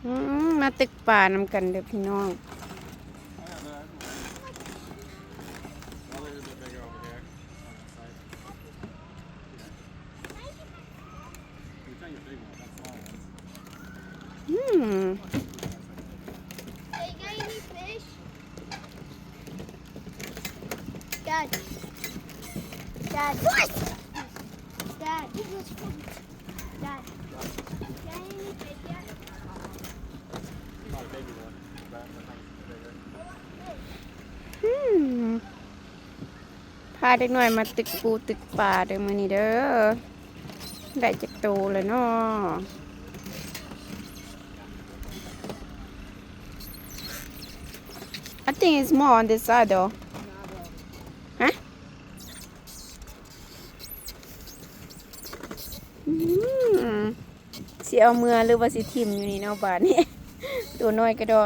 ອືມ ມາຕຶກປານຳກັນເດີ້ພີ່ນ້ອງ. ອືມ Hey, you got any fish? Dad. Dad. Dad. Dad. Got any fish yet? ອືມ ພາເດັກນ້ອຍມາຕຶກປູຕຶກປາເດີ້ມື້ນີ້ເດີ້. ໄດ້ຈັກໂຕແລ້ວເນາະ? I think it's more on this side though. ຮະ? ອືມ ຊິເອົາເມືອ ຫຼືວ່າຊິຖິ້ມຢູ່ນີ້ເນາະບາດນີ້? ໂຕນ້ອຍກະດໍ.